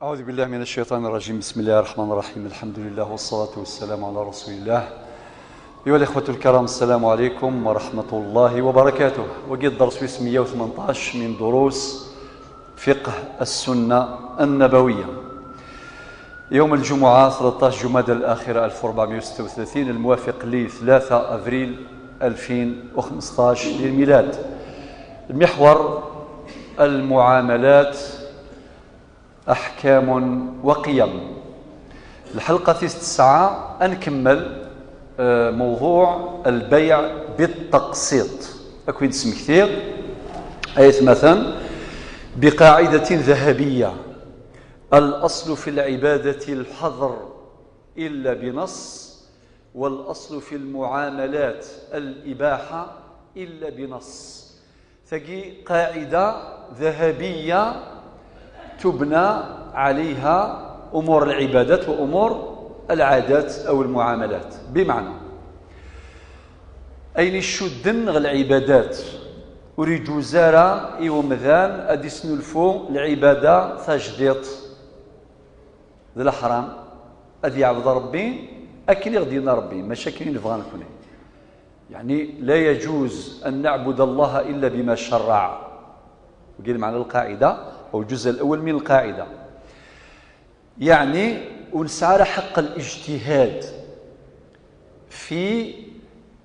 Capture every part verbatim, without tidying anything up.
أعوذ بالله من الشيطان الرجيم. بسم الله الرحمن الرحيم. الحمد لله والصلاة والسلام على رسول الله. أيها الإخوة الكرام، السلام عليكم ورحمة الله وبركاته. وقيت درس مية وثمنطاش من دروس فقه السنة النبوية. يوم الجمعة ثلطاش جمادى الآخرة ألف وأربعمية وستة وثلاثين، الموافق ل ثلاثة أفريل ألفين وخمسطاش للميلاد. المحور: المعاملات، أحكام وقيم. الحلقة تسعة نكمل، آه، موضوع البيع بالتقسيط. أكيد سمكتير آية مثلا بقاعدة ذهبية: الأصل في العبادة الحظر إلا بنص، والأصل في المعاملات الإباحة إلا بنص. Tagi قاعدة ذهبية تبنى عليها أمور العبادات وأمور العادات أو المعاملات. بمعنى، ayen icudden ɣer lɛibadat, ur iǧuz ara i umdan ad isnulfu lɛibada tajdiṭ. D leḥram ad yeɛbed Ṛebbi akken i ɣ-d-yenna Ṛebbi, mačči akken i nebɣa nekni. يعني لا يجوز أن نعبد الله إلا بما شرع. وقيل معنى القاعدة أو الجزء الأول من القاعدة، يعني ونسعى على حق الاجتهاد في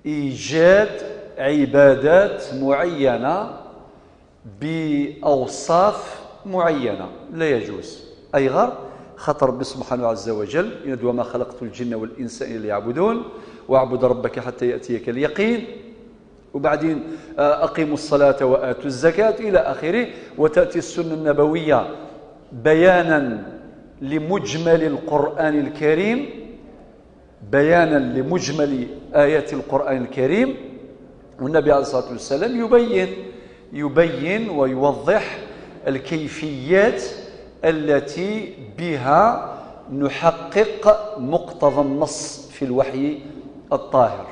إيجاد عبادات معينة بأوصاف معينة، لا يجوز. أيغر خاطر ربي سبحانه عز وجل يناد: وما خلقت الجن والإنس إلا ليعبدون، واعبد ربك حتى يأتيك اليقين. وبعدين، آه، أقيموا الصلاة وآتوا الزكاة إلى آخره. وتأتي السنة النبوية بيانا لمجمل القرآن الكريم، بيانا لمجمل آيات القرآن الكريم. والنبي عليه الصلاة والسلام يبين، يبين ويوضح الكيفيات التي بها نحقق مقتضى النص في الوحي الطاهر.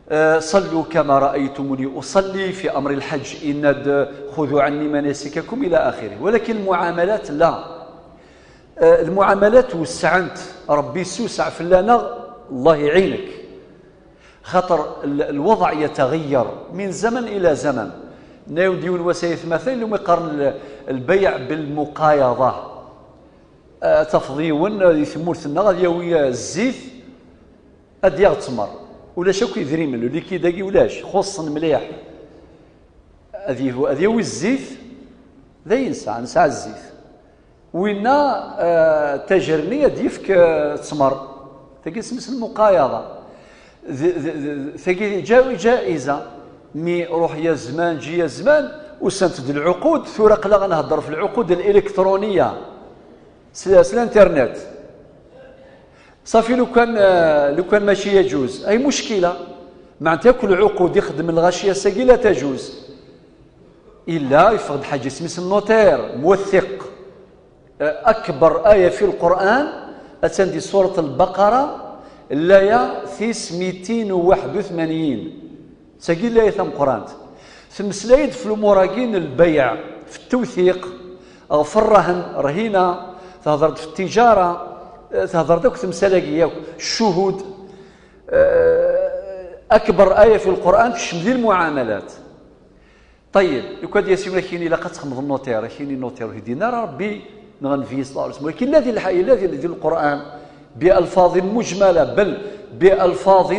آه، صلوا كما رأيتموني أصلي، في أمر الحج إناد: خذوا عني مناسككم إلى آخره. ولكن المعاملات لا. آه، المعاملات وسعت، ربي يسوسع في لنا، الله يعينك. خاطر ال-، الوضع يتغير من زمن إلى زمن. نايو ديون وسائل مثلا لما يقارن ال-، البيع بالمقايضة. آه، تفضيون يثمر ثنا غادي يوي الزيت، ad yaɣ ttmer. Ulac akk idrimen, le liquide-agi ulac, xuṣṣen mliḥ. Ad yawi, ad yawi zzit, d ayen nesɛa, nesɛa zzit. Winna, eh, tajer-nni ad d-yefk, eh, ttmer. Tagi isem-is lmuqayaḍa. D, d, d, tagi ja-, jaiza. Mi ruḥ ya zman, ǧi ya zman, usant-d lɛuqud, tura aql-aɣ ad nhedder f lɛuqud الإلكترونية. S, s l'internet. صافي، لو كان، آه، لو كان ماشي يجوز، أي مشكلة. معناتها كل عقود يخدم الغاشية ساقي لا تجوز. إلا يفقد حاجة اسمه النوتير موثق. آه، أكبر آية في القرآن أتندي سورة البقرة، الآية ثيس ميتين وواحد وثمانين. Tagi laya tameqqrant. Temmeslay-d f lumuṛ-agi n lbeyɛ, f tewtiq, ɣef rrehn, rhina, tehder-d f ttiǧara, eh, tehder-d akk temsal-agi yakk, ccuhud. Eh, akbar aya fi lquran tekcem di lmuɛamalat. Ṭayyeb, lukan ad d-yas yiwen ad k-yini ilaq ad txedmeḍ nnuṭir, ad k-yini nnuṭir ur k-d-yenni ara Rebbi neɣ Nnbi صلى الله عليه وسلم. ولكن الذي الح-، الذي، الذي القرآن بألفاظ مجملة، بل بألفاظ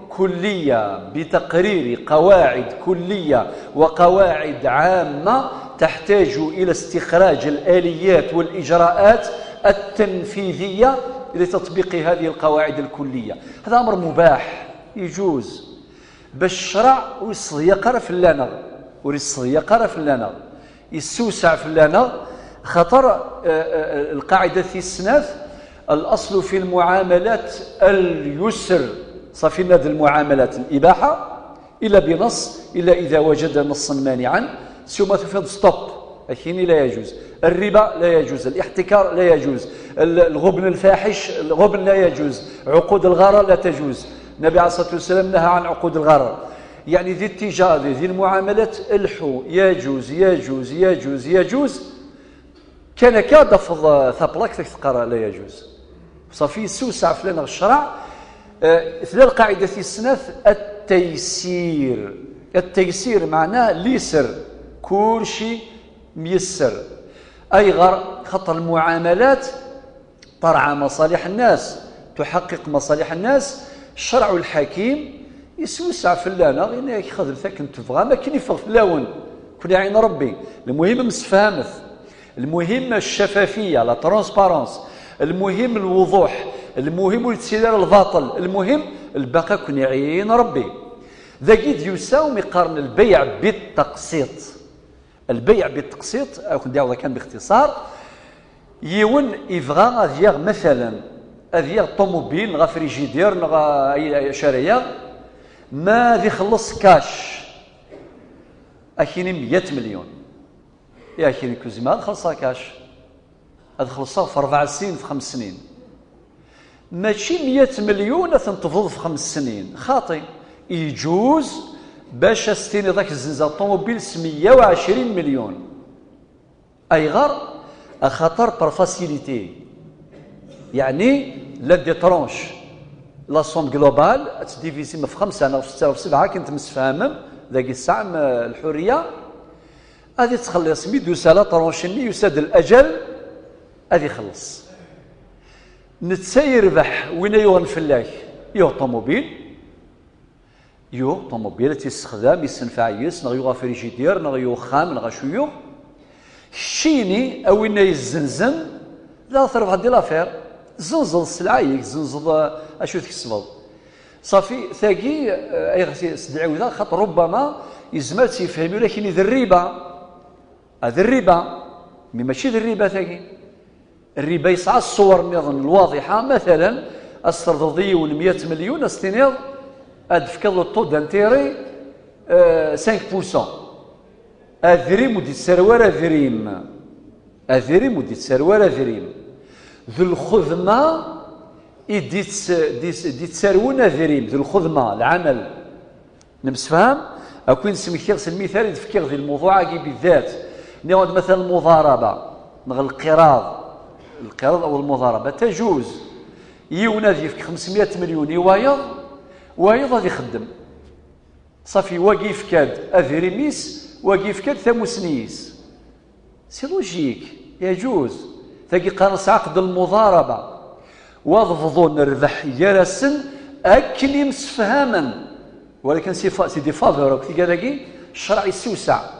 كلية، بتقرير قواعد كلية وقواعد عامة تحتاج إلى استخراج الآليات والإجراءات التنفيذية لتطبيق هذه القواعد الكلية. هذا أمر مباح، يجوز. Bac ccṛeɛ ur yesseḍyaq ara fell-aneɣ, ur yesseḍyaq ara fell-aneɣ, yessewseɛ fell-aneɣ, xaṭer, eh, eh, lqaɛida tis snat: الأصل في المعاملات اليسر. Ṣafi, nna d lmuɛamalat الإباحة إلا بنص، إلا إذا وجد نصا مانعا. Siwa ma tufiḍ stop. Akini لا يجوز. الربا لا يجوز. الاحتكار لا يجوز. ال-، الغبن الفاحش، الغبن لا يجوز. عقود الغرر لا تجوز. النبي عليه الصلاة والسلام نهى عن عقود الغرر. يعني ذي التجارة، ذي المعاملات، الحو، يجوز، يجوز، يجوز، يجوز. Kan akka ad tafeḍ, eh, taplakt ad teqqar la yajuz. Ṣafi, yessewseɛ fell-aneɣ ccreɛ. Eh, tella lqaɛida tis snat, at-taysir. At-taysir meɛna liser, kulci myesser. Ayɣer? Xaṭer lmuɛamalat terɛa maṣaliḥ nnas, tuḥaqiq maṣaliḥ nnas. Ccreɛ lḥakim yessewseɛ fell-aneɣ, yenna-yak xedmet akken tebɣam, akken yeffeɣ fell-awen, ken iɛin Rebbi. Lmuhim msefhamet. Lmuhim ccafafiya, la transparence. Lmuhim lwuḍuḥ. Lmuhim ur yettili ara lbaṭel. Lmuhim lbaqi ad ken-iɛin Ṛebbi. Dagi d-yusa umi qqaren lbeyɛ bitteqsiṭ. Lbeyɛ bitteqsiṭ, ad ken-d-iɛawed kan bixtiṣar. Yiwen yebɣa ad yaɣ, matalan, ad yaɣ ṭumubil neɣ afrijidir neɣ, ay, ay, acu ara yaɣ, ma ad ixelleṣ kac, akini meyya milyun. Yak nekk ur zmireɣ ad xellṣeɣ kac. Ad xellṣeɣ f rebɛa snin, f xems snin. Mačči meyya milyun ad ten-tebḍeḍ f xems snin. Xaṭi. Iǧuz bac ad s-tiniḍ ad k-zzenzeɣ ṭumubil s meyya u ɛecrin milyun. Ayɣer? Axaṭer par facilité. Yeɛni, la des tranches. La somme globale, ad tt-divizim f xemsa neɣ f setta neɣ f sebɛa, akken temsefhamem, dagi tesɛam, eh, lḥurriya. Ad ittxelliṣ, mi d-tusa la tranche-nni, yusa-d laǧal, ad ixelleṣ. Netta yerbeḥ, win ay yuɣen fell-ak, yuɣ ṭumubil, yuɣ ṭumubil, ad tt-yessexdam, yessenfeɛ yes, neɣ yuɣ afrijidir, neɣ yuɣ axxam, neɣ acu yuɣ. Keččini, a win ay yezzenzen, daɣ trebḥeḍ di l'affaire. Tzenzeḍ sselɛa-ik, tzenzeḍ, eh, acu tkesbeḍ. Ṣafi, tagi, eh, ayɣer s-, s-d-ɛiwdeɣ, xaṭer rubbama yezmer ad tt-yefhem ula kini d rriba. Ah, d rriba. Mi mačči d rriba tagi. Rriba yesɛa ṣṣwar nniḍen lwaḍiḥa. Matalan, ad s-terḍeḍ i yiwen meyya milyun, ad s-tiniḍ ad d-tefkeḍ le taux d'intérêt, eh, cinq pour cent. Adrim ur d-yettarew ara adrim. Adrim ur d-yettarew ara adrim. D lxedma i d-itt-, d-itt-, d-yettarwen adrim, d lxedma, lɛamal. Nemsefham? Akk i nesmektiɣ s lmital i d-fkiɣ di lmuḍuɛ-agi bidat. Nniɣ-awen-d, matalan, lmuḍaraba, neɣ lqiraḍ, lqiraḍ aw lmuḍaraba, tajuz. Yiwen ad yefk xemsmya milyun i wayeḍ, wayeḍ ad ixeddem. Ṣafi, wagi yefka-d adrim-is, wagi yefka-d tamusni-is. C'est logique, yeǧuz. Tagi qqaren-as ɛaqd lmuḍaraba. Wa ad bḍun rrbeḥ gar-asen akken i msefhamen. Walakin c'est fa-, c'est des faveurs, akk tigad-agi, ccreɛ yessewseɛ.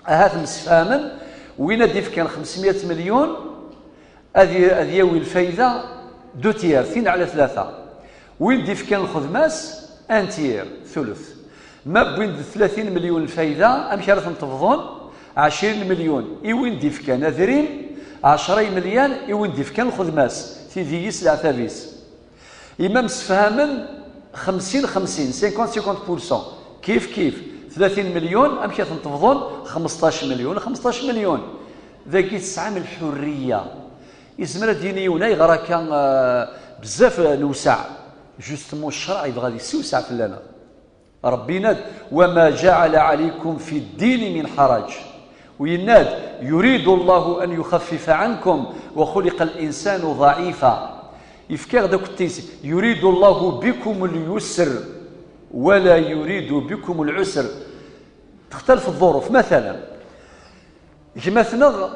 Ahat msefhamen, win ad d-ifken xemsmya milyun, ad y-, ad yawi lfayda deux tiers, tin ɛla tlata. Win d-ifkan lxedma-s, un tiers, thuluth. Ma wwin-d tlatin milyun lfayda, amek ara ten-tebḍun? Ɛecrin milyun i win d-ifkan adrim, ɛecra imelyan i win d-ifkan lxedma-s, tidi-is, leɛtab-is. Imi msefhamen xemsin xemsin, cinquante cinquante pour cent, kif kif, tlatin milyun, amek ad ten-tebḍun? Xmesṭac milyun, xmesṭac milyun. Dagi tesɛam lḥurriya. Yezmer ad d-yini yiwen, ayɣer akka, eh, bezzaf, eh, newseɛ? Justement, ccreɛ yebɣa ad yessewseɛ fell-aneɣ. Ṛebbi yenna-d, وما جعل عليكم في الدين من حرج. U yenna-d, يريد الله أن يخفف عنكم وخلق الإنسان ضعيفا. Yefka-aɣ-d akk tis, يريد الله بكم اليسر ولا يريد بكم العسر. تختلف الظروف. Matalan, gma-tneɣ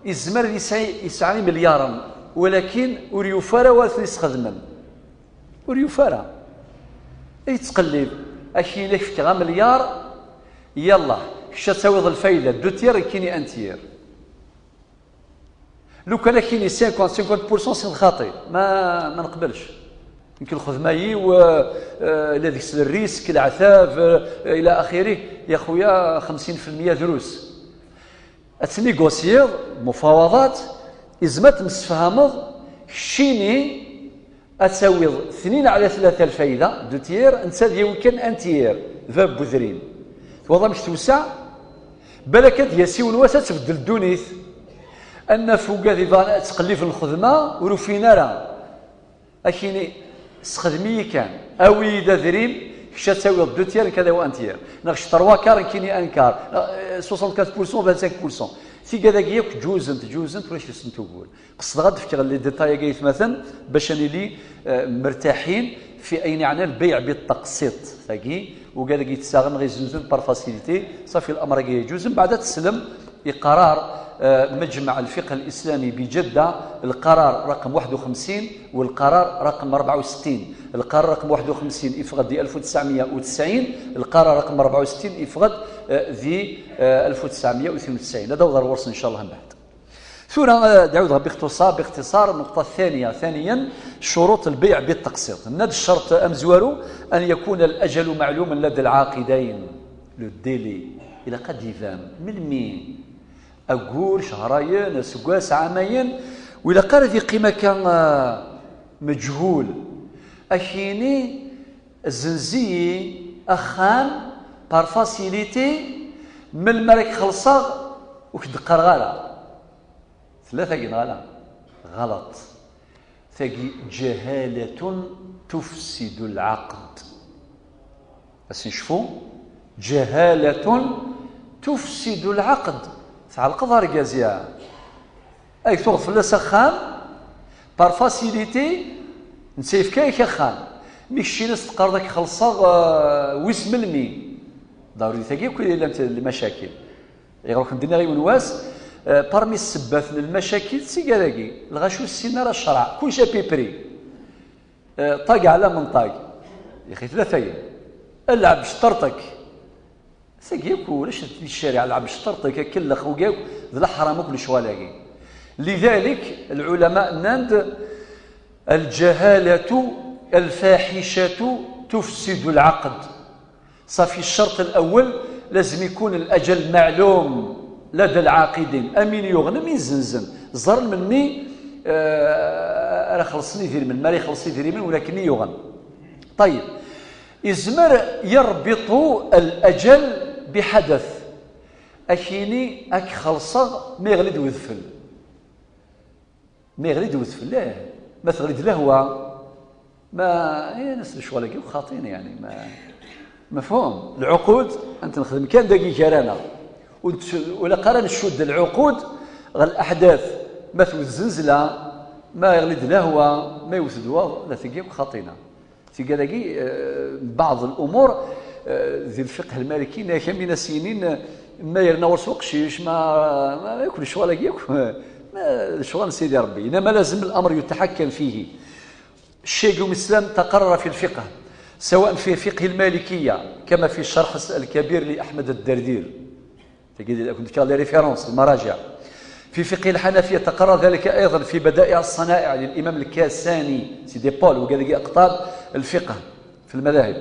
yezmer ad yesɛi, yesɛa imelyaṛen, walakin ur yufi ara wa ad ten-isxedmen. Ur yufi ara. Yettqellib. Akini ad k-fkeɣ amelyaṛ, yallah, kečč ad tawiḍ lfayda, deux tiers, nekkini un tiers. Lukan akini cinquante, cinquante pour cent, seg lxaṭi, ma, ma neqbelx. Nekk lxedma-iw, eh, eh, la deg-s lrisk, leɛtab, eh, ila axiri, ya xuya, xemsin filmya drus. Ad tnigusyiḍ, mufawaḍat, izmer ad temsefhameḍ, keččini ad tawiḍ tnin ɛla tlata lfayda, deux tiers, netta ad yawi kan un tiers, d bab n wedrim. Twaḍ amek tewseɛ? Balak ad d-yas yiwen wass ad tbeddel ddunit. Ad naf ugad iban ad ttqelliben lxedma, ur ufin ara. Akini, sexdem-iyi kan. Awi-yi-d adrim, kečč ad tawiḍ deux tiers, nekk ad awiɣ un tiers. Neɣ kečč trois quarts, nekkini un quart. Neɣ, eh, soixante-quatre pour cent, vingt-cinq pour cent. Tigad-agi yakk ǧuzent, ǧuzent, ulac deg-sent ugur. Qesdeɣ ad d-fkeɣ les détails-agi, aytmaten, bac ad nili, eh, mertaḥin fi ayen yeɛnan lbeyɛ bitaqsiṭ. Tagi, ugad-agi yettsaɣen ɣer izenzen par facilité, ṣafi, l'amr-agi yeǧuz. Mbeɛd ad teslem i qarar, eh, Mejmeɛ Lfiqh Lislami bi Jedda, lqarar raqem waḥed u xemsin, u lqarar raqem rebɛa u settin. Lqarar raqem waḥed u xemsin iffeɣ-d di alef u tesɛemya u tesɛin, lqarar raqem rebɛa u settin iffeɣ-d, eh, di, eh, alef u tesɛemya u tnin u tesɛin. Ad awḍeɣ ɣur-sen, ncallah, mbeɛd. Tura, eh, ad ɛawdeɣ bixtuṣar, bixtiṣar, النقطة الثانية، ثانيا، شروط البيع بالتقسيط. Nenna-d ccerṭ amezwaru, أن يكون الأجل معلوما لدى العاقدين. Le délai. Ilaq ad d-iban. Melmi? Aggur, cehrayen, aseggas, ɛamayen, ur ilaq ara ad yeqqim akka, ah, meǧhul. Ad k-yini, zzenz-iyi axxam par facilité, melmi ara k-xellṣeɣ ur k-d-qqareɣ ara. Tella tagi neɣ ala? Ɣelṭ. Tagi جهالة تفسد العقد. Ad s-necfu. جهالة تفسد العقد. Tɛelqeḍ argaz-ya. Ay tuɣeḍ fell-as axxam, par facilité, netta yefka-yak axxam. Mi keččini as-teqqareḍ ad k-xellṣeɣ, euh, wis melmi. Ḍeruri tagi akk i llant lmacakil. Iɣer ur k-d-nniɣ yiwen wass, eh, parmi ssebbat n lmacakil d tigad-agi, lɣaci ur ssinen ara ccreɛ, kullec à peu près. Eh, ṭag ɛla menṭag. Yaxi tlata-yi. Lɛeb cṭerṭek. Tagi akk ulac di ccariɛa, lɛeb cṭerṭek, akellex, wagi akk d leḥram akk lecɣal-agi. Lidalik, lɛulama nnan-d, الجهالة الفاحشة تفسد العقد. صافي، الشرط الأول لازم يكون الأجل معلوم لدى العاقدين. Amin yuɣen, amin zenzen. Ẓren melmi, eh, ara xellṣen idrimen, mi ara ixelleṣ idrimen, ulakken i yuɣen. طيب. Izmer يربط الأجل بحدث. Ad k-yini, ad k-xellṣeɣ ma yeɣli-d wedfel. Ma yeɣli-d wedfel, eh, ma teɣli-d lehwa, ma, eh, nas lecɣal-agi xaṭin, yeɛni, ma, mefhum? Lɛuqud, ad t-nexdem kan dagi gar-aneɣ. Ur nett-, ur ilaq ara ncudd lɛuqud ɣer leḥdat, ma tewwet zenzla, ma yeɣli-d lehwa, ma yewwet-d waḍ, la, tagi akk xaṭina. Tigad-agi, eh, بعض الأمور, eh, di lfiqh lmaliki, nna-yak amin as-yinin, eh, ma yerna ɣur-s uqcic, ma, ma yakk lecɣal-agi yakk, ma lecɣal n Sidi Rebbi. إنما لازم الأمر يتحكم فيه. الشيخ أم الإسلام تقرر في الفقه، سواء في فقه المالكية كما في الشرح الكبير لأحمد الدردير. Tagi, ad kent-fkeɣ les références, المراجع. في فقه الحنفية تقرر ذلك أيضا في بدائع الصنائع للإمام الكاساني، c'est des pôles, وكذلك أقطاب الفقه في المذاهب.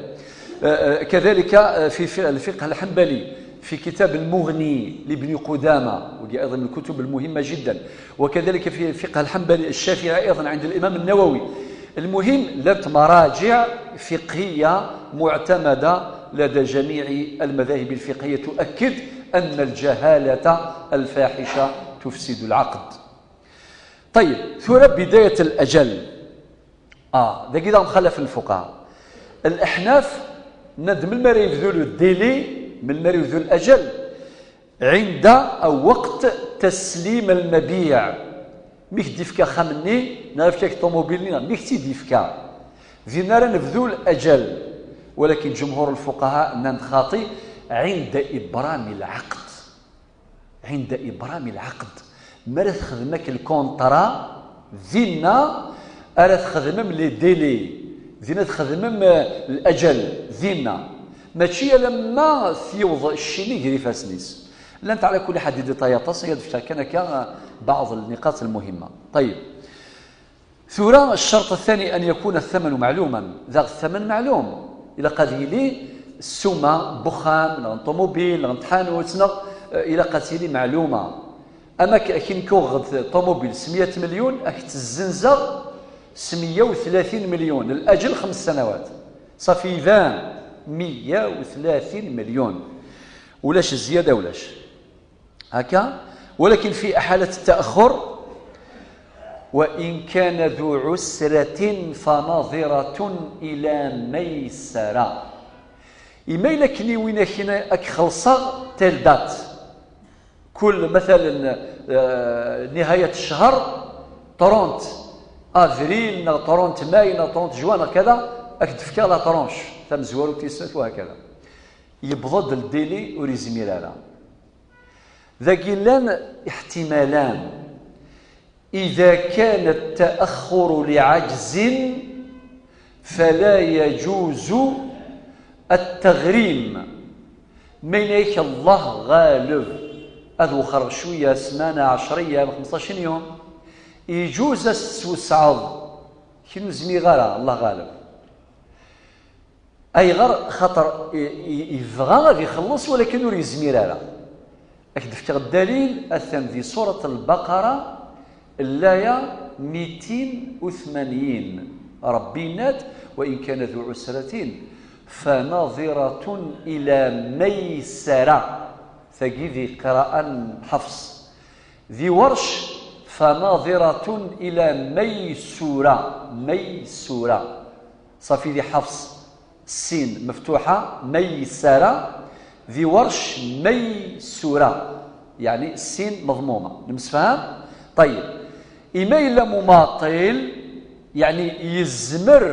آه، آه، كذلك، آه، في فقه، الفقه الحنبلي في كتاب المغني لابن قدامة، وهي أيضا من الكتب المهمة جدا، وكذلك في فقه الحنبلي الشافعي أيضا عند الإمام النووي. المهم، لابد مراجع فقهية معتمدة لدى جميع المذاهب الفقهية تؤكد أن الجهالة الفاحشة تفسد العقد. طيب، tura بداية الأجل. آه، dagi daɣen mxalafen lfuqaha. الأحناف, nnan-d melmi ara yebdu le délai, melmi ara yebdu الأجل. عند أو وقت تسليم المبيع. Mi k-d-ifka axxam-nni, neɣ ifka-k ṭumubil-nni, neɣ mi k-tt-id-ifka. Din ara nebdu الأجل. ولكن جمهور الفقهاء nnan-d xaṭi, عند إبرام العقد. عند إبرام العقد. Mi ara texdem akk lkunṭra, dinna ara txedmem les délais, dinna txedmem, eh, الأجل, dinna. Mačči alamma t-yewweḍ cci-nni gar ifassen-is. Llant, ɛla kulli ḥal, des détails aṭas, ad fkeɣ kan akka, eh, بعض النقاط المهمة. طيب. Tura, الشرط الثاني أن يكون الثمن معلوما. Daɣ الثمن معلوم. Ilaq ad yili ssuma n wexxam, neɣ n ṭumubil, neɣ n tḥanut, neɣ, eh, ilaq ad tili meɛluma. Ama k-, akin kuɣeɣ-d ṭumubil s meyya milyun, ad k-tt-zzenzeɣ s meyya u tlatin milyun, الأجل خمس سنوات. صافي, iban, meyya u tlatin milyun. Ulac zzyada, ulac. هكا، ولكن في حالة التأخر، وإن كان ذو عسرة فنظرة إلى ميسرة. Ima yella akken i win akin ad k-xellṣeɣ telle date. كل مثلا آه، نهاية الشهر، trente avril neɣ trente mai neɣ trente juin neɣ كذا، ad k-d-fkeɣ la tranche tamezwarut tis snat وهكذا. Yewweḍ-d le délai ur yezmir ara. Dagi llan احتمالان. إذا كان التأخر لعجز فلا يجوز التغريم. Ma yenna-yak Allah ɣaleb, ad wexreɣ cwiya, ssmana, ɛecra ayyam, xemseṭṭac yum, iǧuz ad s-teswesɛeḍ. Kra ur zmireɣ ara, Allah ɣaleb. Ayɣer? Xaṭer i- i- yebɣa ad ixelleṣ, walakin ur yezmir ara. Ad k-d-fkeɣ ddalil, atan di surat al-Baqara, llaya mitin u tmanyin. Ṛebbi yenna-d: وإن كان ذو عسرة فنظرة إلى ميسرة. Tagi di qira'a n Ḥefṣ. Di Warc: فنظرة إلى ميسرة. Maysura. Ṣafi di Ḥefṣ sin meftuḥa, Maysara. Di Warc: Maysura. Yeɛni sin meḍmuma. Nemsefham? Ṭayyeb. Imi yella mumaṭil, yeɛni yezmer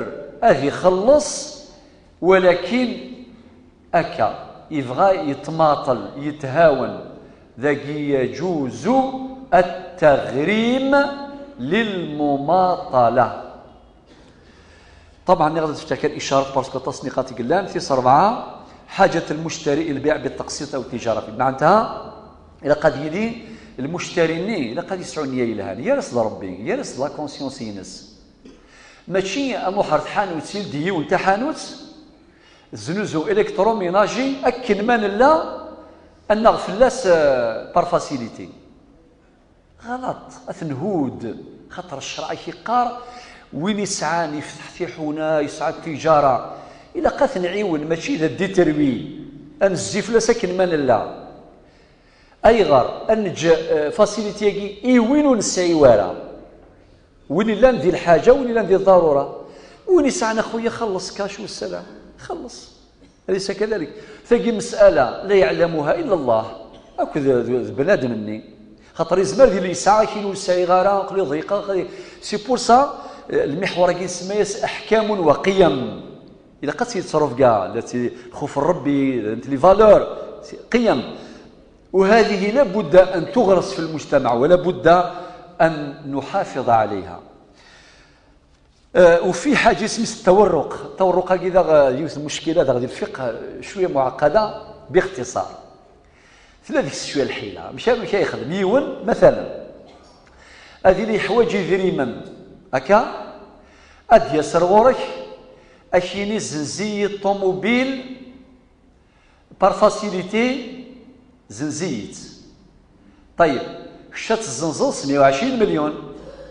ad ixelleṣ, walakin akka, yebɣa yettmaṭel, yethawen, dagi يجوز التغريم للمماطلة. طبعا نقدر تفتكر إشارة parce que aṭas n niqaṭ i yellan. Tis rebɛa: حاجة المشتري إلى البيع بالتقسيط أو التجارة. معناتها إلا قد يلي المشتري ني إلا قد يسعو نية يلهان يرس لربي، يرس la conscience ينس. ماشي أموحر تحانوت سيل ديون تحانوت، الزنوزو électroménager أكن ما نلا أنغ فلاس آه، par facilité. غلط، أثنهود. خاطر الشرع كيقار وين يسعان يفتح في حونا، يسعى التجارة، إلا قاث نعيون ماشي ذا ديتروي. أنزي فلاس أكن ما نلا. أيغر أنج آه، facilité يجي إي وين نسعي وارا. وين لان ذي الحاجة، وين لان ذي الضرورة. وين يسعنا خويا خلص كاش والسلام. خلص. أليس كذلك؟ Tagi مسألة لا يعلمها إلا الله. أكو ذ- ذ- ذ- بنادم مني. خاطر يزمر ذي اللي يسعى كي نسعي غارة، قلي ضيقة، قلي. C'est pour ça آه، المحور كي نسميه أحكام وقيم. إلا قد يتصرف كاع التي خوف الربي، les valeurs، قيم. وهذه لا بد أن تغرس في المجتمع، ولا بد أن نحافظ عليها. آه، وفي حاجة اسمها التورق. التورق هكذا غ- يوث مشكلة داخل الفقه شوية معقدة. باختصار، ثلاثة شوية الحيلة مش هذا كي يخدم يون مثلا، هذه اللي يحوج يدريمن هكا، أد يسر غورك أكيني زنزي الطوموبيل par facilité. زنزيت. طيب، كشات الزنزل مية وعشرين مليون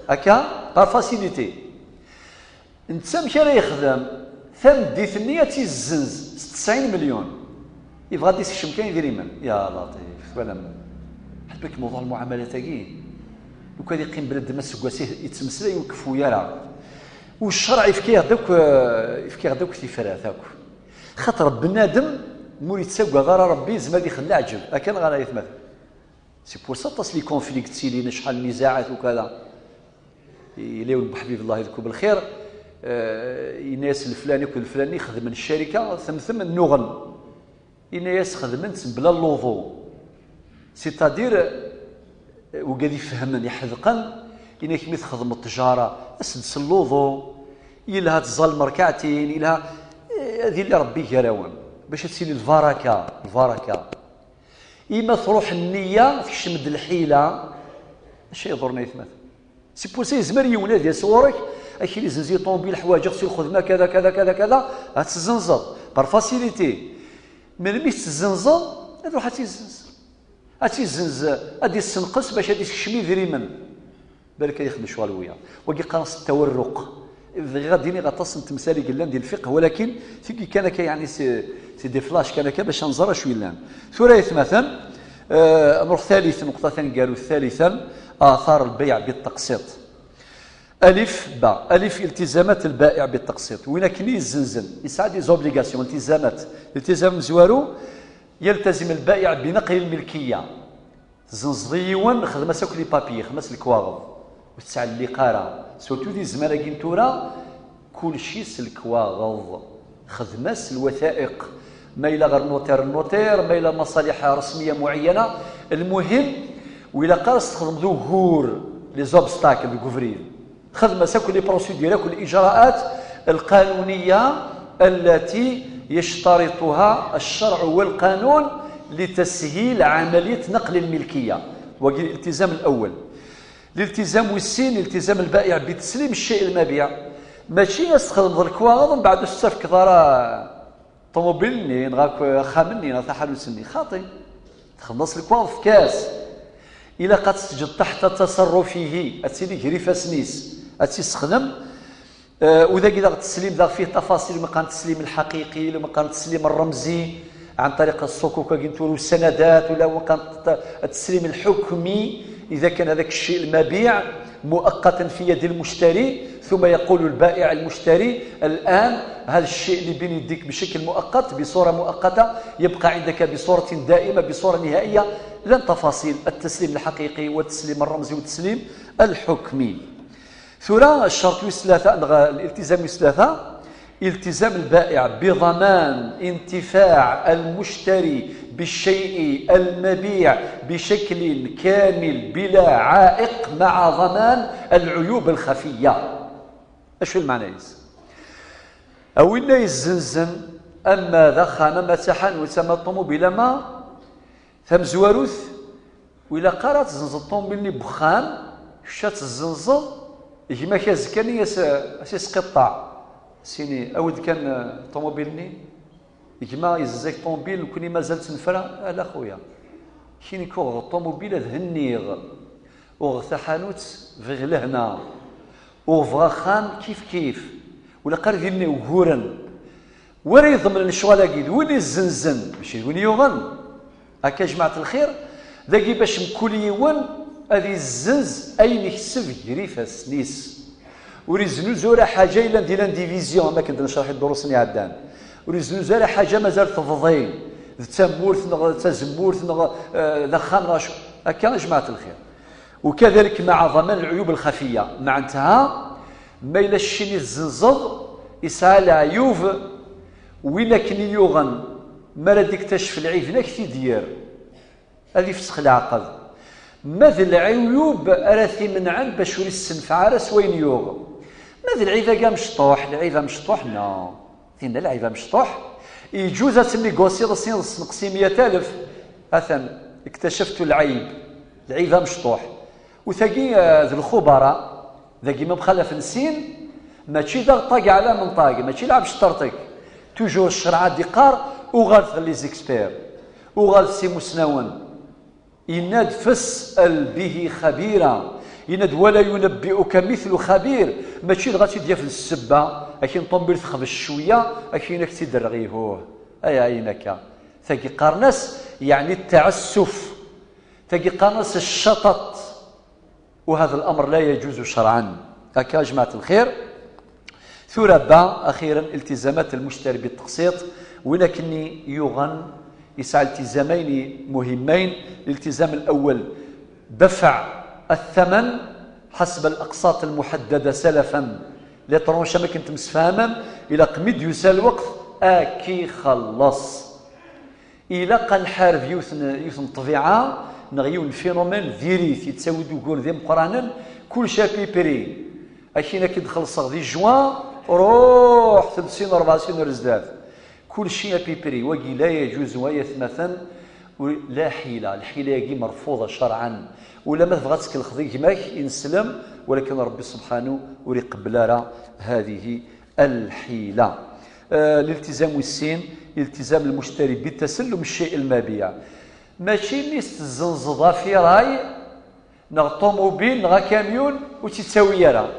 هكا par facilité. انت مش راه يخدم ثم ديت النية تيزنز تسعين مليون، يبغى دي سكشم كاين يدير يمن يا لطيف ولا من. حبك موضوع المعاملات هاكي، لو كان يقيم بلاد ما سكواسيه يتمسلا يوقفوا يا راه. والشرع يفكيه دوك، يفكيه دوك تيفرات هاكو. خاطر بنادم مور يتساقى ضرر ربي زعما يخلي عجب، أكن غانا يثمثل. C'est pour ça تصلي conflict تسيلي شحال النزاعات وكذا. إلا يولد بحبيب الله يذكر بالخير، آه، يناس الفلاني وكل الفلاني يخدم الشركة ثم ثم النغن. يناس خدمت بلا اللوضو. C'est-à-dire، آه، وقاد يفهمن يحذقن، إنك مي تخدم التجارة، أسد سلوضو، يلها تزال مركعتين، يلها، آه، هذه اللي ربي قراون. باش تسيلي البركة، البركة. إما تروح النية، تكشم د الحيلة، اش يضرنا يثمثل؟ C'est pour ça يزمر يولد يا صورك، اكي لي زنزي طوموبيل حوايج خصو الخدمة كذا كذا كذا كذا، هتزنزر par facilité. من مي تزنزر، هذا راح تيزنزر. هتيزنز، هادي السنقس باش هادي تكشمي ذريمن. بالك يخدم شوال ويا. وكي قرص التورق. غادي غطس انت مسالي قلان ديال الفقه، ولكن تيجي كان كي يعني سي سي دي فلاش كان كي باش نزرع شوي لان. ثورة مثلا، آه، نروح ثالثا، نقطة ثانية قالوا ثالثا: آثار البيع بالتقسيط. ألف باء، ألف: التزامات البائع بالتقسيط. وين كني الزنزن؟ يسعى des obligations، التزامات. التزام زوارو: يلتزم البائع بنقل الملكية. Tzenzeḍ i yiwen, xdem-as akk les papiers, xdem-as lekwaɣeḍ. Ur tettɛelliq ara. Surtout di zzman-agi n tura, kulci s lekwaɣeḍ. Xdem-as lwataiq. Ma yella ɣer notaire, notaire, ma yella maṣaliḥ resmiya muɛeyyana. Lmuhim, ur ilaq ara s-txedmeḍ ugur, les obstacles deg ubrid. Xdem-as akk les procédures, akk الإجراءات القانونية التي يشترطها الشرع والقانون لتسهيل عملية نقل الملكية. Wagi الالتزام الأول. الالتزام wis sin, التزام البائع بتسليم الشيء المبيع. Mačči ad s-txedmeḍ lekwaɣeḍ, mbeɛd ur s-tefkeḍ ara ṭumubil-nni, neɣ akk axxam-nni, neɣ taḥanut-nni. Xaṭi. Txedmeḍ-as lekwaɣeḍ, efk-as. Ilaq ad tt-teǧǧeḍ تحت تصرفه, ad tili gar ifassen-is, ad tt-issexdem. Eh, u dagi daɣ tteslim, daɣ فيه تفاصيل, ma qqaren tteslim الحقيقي, ma qqaren tteslim الرمزي, عن طريق الصكوك-agi n tura, والسندات, ولا ma qqaren التسليم الحكمي, إذا كان هذاك الشيء المبيع مؤقتا في يد المشتري، ثم يقول البائع المشتري: الآن هذا الشيء اللي بين يديك بشكل مؤقت، بصورة مؤقتة، يبقى عندك بصورة دائمة، بصورة نهائية. لن تفاصيل التسليم الحقيقي والتسليم الرمزي والتسليم الحكمي. Tura الشرط wis tlata, neɣ الالتزام wis tlata, التزام البائع بضمان انتفاع المشتري بالشيء المبيع بشكل كامل بلا عائق مع ضمان العيوب الخفية. Acu lmeɛna-is? A winna yezzenzen, ama d axxam, ama d taḥanut, ama d ṭumubil, ama tamezwarut, ur ilaq ara ad tezzenzeḍ ṭumubil-nni n wexxam, kečč ad tezzenzeḍ, gma-k azekka-nni as-, as-isqiṭṭeɛ. Sini, awi-d kan, eh, ṭumubil-nni. Gma yezzenz-ak ṭumubil, nekkni mazal tt-nefra. Ala xuya. Kini kuɣeɣ ṭumubil ad henniɣ. Uɣeɣ taḥanut, bɣiɣ lehna. Uɣeɣ axxam, kif kif. Ur ilaq ara d ilni uguren. Wa ara iḍemnen lecɣal-agi d win izzenzen, mačči d win yuɣen. Akka, jmaɛt lxir, dagi bac mkul yiwen ad izzenz ayen ikseb gar ifassen-is. Ur iznuzu ara ḥaǧa yellan di l'indivision, am akken d-necreḥ i ddurus-nni iɛeddan. Ur iznuzu ara ḥaǧa mazal tebḍi, d tamurt neɣ d tazemmurt neɣ, eh, d axxam neɣ acu. Akka, jmaɛt lxir. وكذلك مع ضمان العيوب الخفية. Meɛnetha, ma yella cci-nni tezzenzeḍ, isɛa leɛyub, win akken i yuɣen, mi ara d-iktacef lɛib-nni, ad k-t-id-yerr. Ad ifsex leɛqed. Ma d leɛyub ara t-imenɛen bac ur issenfeɛ ara s wayen yuɣ. Ma d lɛib-agi amecṭuḥ, lɛib amecṭuḥ, non. Tinna lɛib amecṭuḥ, iǧuz ad tennigusyiḍ, ad s-tiniḍ ssenqes-iyi meyya alef. Atan, اكتشفت العيب. Lɛib amecṭuḥ. U tagi, eh, d lxubara. Dagi ma mxalafen sin, mačči d aɣ ṭag ɛla menṭag, mačči lɛeb cṭerṭeg. Toujours ccreɛ ad d-iqqar, uɣalet ɣer les experts, uɣalet s imusnawen. Yenna-d: فاسأل به خبيرا. Yenna-d: ولا ينبئك مثل خبير. Mačči dɣa ad tt-id-yaf d ssebba, akin ṭumubil texbec cwiya, akin ad k-tt-id-rreɣ ihuh. Ay, ayen akka. Tagi qqaren-as, yeɛni, التعسف. Tagi qqaren-as الشطط. وهذا الأمر لا يجوز شرعا. Akka, a jmaɛt lxir. Tura ba, أخيرا, التزامات المشتري بالتقسيط. Win akken i yuɣen, yesɛa iltizamayni muhimmayn. الالتزام الأول: دفع الثمن حسب الأقساط المحددة سلفا. Les tranches am akken temsefhamem, ilaq mi d-yusa lweqt, ad k-ixelleṣ. Ilaq ad nḥareb yiwet n, yiwet n ṭṭbiɛa neɣ yiwen n phénomène diri-t, yettawi-d uguren d imeqqranen, kullec à pris prix. Akin ad k-id-xellṣeɣ di juin, ruḥ telt sin, rebɛ sin ar zdat. Kullec à pris prix, wagi la yaǧuzu, ay atmaten, u-, la ḥila, lḥila-agi merfuḍa cerɛan. Ula ma tebɣa ad tkelxeḍ i gma-k, ineslem, walakin Rebbi subḥanu ur iqebbel ara hadihi الحيلة. آه، الالتزام wis sin, التزام المشتري بتسلم الشيء المبيع. Mačči mi s-tezzenzeḍ afiray, neɣ ṭumubil, neɣ akamyun, ur tt-ittawi ara.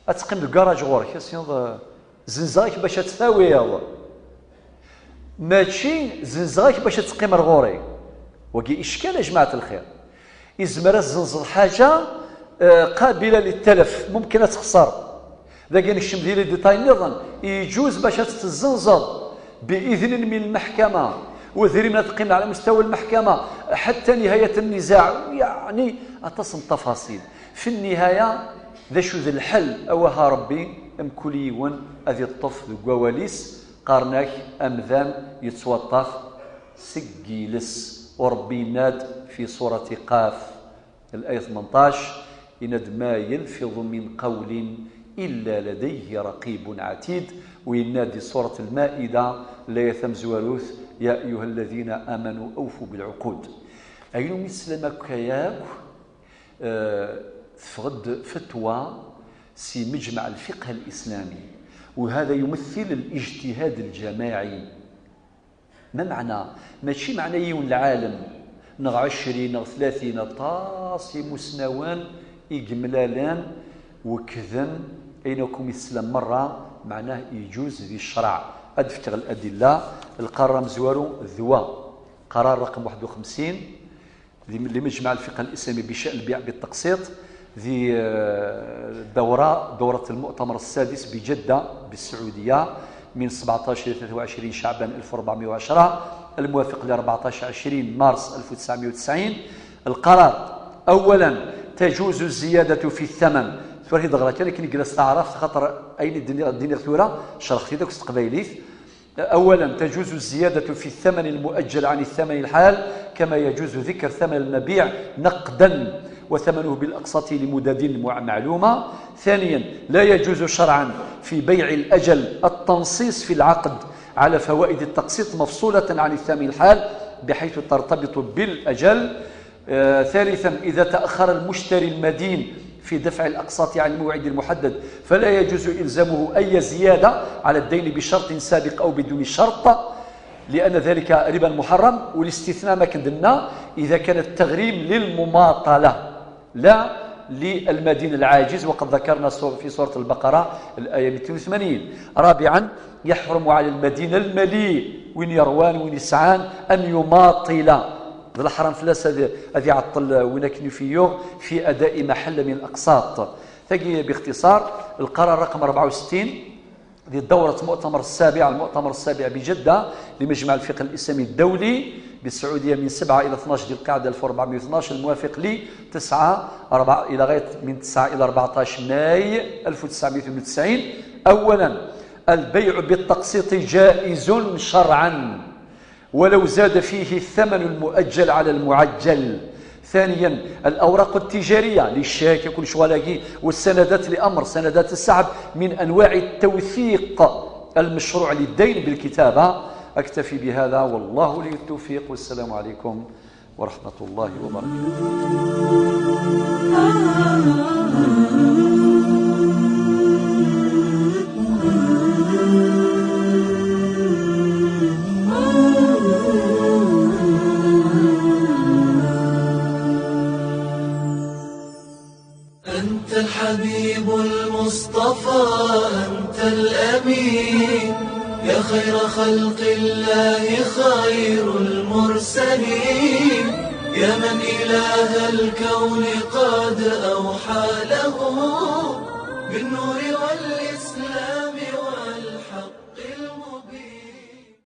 Ad teqqim deg ugaṛaj ɣur-k, ad s-tiniḍ, eh, zenzeɣ-ak bac ad tt-tawiḍ. Mačči zenzeɣ-ak bac ad teqqimeḍ ɣur-i. Wagi icekkan, a jmaɛt lxir. Izmer ad tzenzeḍ ḥaǧa, eh, قابلة للتلف, mumkin ad texṣer. Dagi nekcem di les détails nniḍen, iǧuz bac ad tt-tezzenzeḍ بإذن من المحكمة, Ur teqqim على مستوى المحكمة حتى نهاية النزاع، يعني aṭas n tafaṣil. في النهاية، d acu d lḥel? Awah a Ṛebbi, mkul yiwen ad iṭṭef deg wawal-is. Qqaren-ak amdan yettwaṭṭaf seg yiles. U Ṛebbi yenna-d في سورة قاف, الآية ثمنطاش, yenna-d: ما يلفظ من قول إلا لديه رقيب عتيد. U yenna-d di surat Lmaida, laya tamezwarut: يا أيها الذين آمنوا أوفوا بالعقود. Ayen umi teslam akk, akk, eh, teffeɣ-d fatwa si مجمع الفقه الإسلامي, وهذا يمثل الاجتهاد الجماعي. Ma meɛna, mačči meɛna yiwen lɛalem, neɣ ɛecrin, neɣ tlatin, aṭas imusnawen i yemlalen, wekkden ayen akk umi teslam merra, meɛnah iǧuz di ccreɛ. Ad d-fkeɣ ladilla. Lqarar amezwaru d wa, qarar raqem واحد وخمسين, di, لمجمع الفقه الإسلامي بشأن البيع بالتقسيط, di, eh, الدورة، دورة المؤتمر السادس بجدة بالسعودية من سبعطاش إلى ثلاثة وعشرين شعبان ألف وأربعمية وعشرة، الموافق ل أربعطاش عشرين مارس ألف وتسعمية وتسعين. القرار: أولا، تجوز الزيادة في الثمن. Tura i d-ɣra kan akken i yella s taɛrabt, xaṭer ayen i d-nniɣ, d-nniɣ tura, cerxeɣ-t-id akk s teqbaylit. أولا، تجوز الزيادة في الثمن المؤجل عن الثمن الحال، كما يجوز ذكر ثمن المبيع نقدا وثمنه بالأقساط لمدد مع-، معلومة. ثانيا، لا يجوز شرعا في بيع الأجل التنصيص في العقد على فوائد التقسيط مفصولة عن الثمن الحال بحيث ترتبط بالأجل. آه، ثالثا، إذا تأخر المشتري المدين في دفع الأقساط عن الموعد المحدد، فلا يجوز إلزامه أي زيادة على الدين بشرط سابق أو بدون شرط، لأن ذلك ربا محرم. والاستثناء ما كندنا إذا كان التغريم للمماطلة لا للمدين العاجز، وقد ذكرنا سور-، في سورة البقرة الآية ميتين وثمانين. رابعا، يحرم على المدين المليء, win yerwan, win yesɛan, أن يماطل, d leḥram fell-as ad, ad iɛeṭṭel win akken i yuɣ في أداء ما حل من الأقساط. Tagi, باختصار, القرار رقم أربعة وستين, di dawrat المؤتمر السابع, المؤتمر السابع بجدة لمجمع الفقه الإسلامي الدولي بالسعودية من سبعة إلى اثناش ذي القعدة ألف وأربعمية واثناش, الموافق ل تسعة، أربعة، إلى غاية من تسعة إلى أربعطاش ماي ألف وتسعمية وثمانية وتسعين. أولا، البيع بالتقسيط جائز شرعا ولو زاد فيه الثمن المؤجل على المعجل. ثانيا، الأوراق التجارية للشيك, كل شغلاكي, والسندات لأمر سندات السحب من أنواع التوثيق المشروع للدين بالكتابة. أكتفي بهذا، والله لي التوفيق، والسلام عليكم ورحمة الله وبركاته. أنت الحبيب المصطفى، أنت الأمين، يا خير خلق الله، خير المرسلين، يا من إله الكون قد أوحى له بالنور والإسلام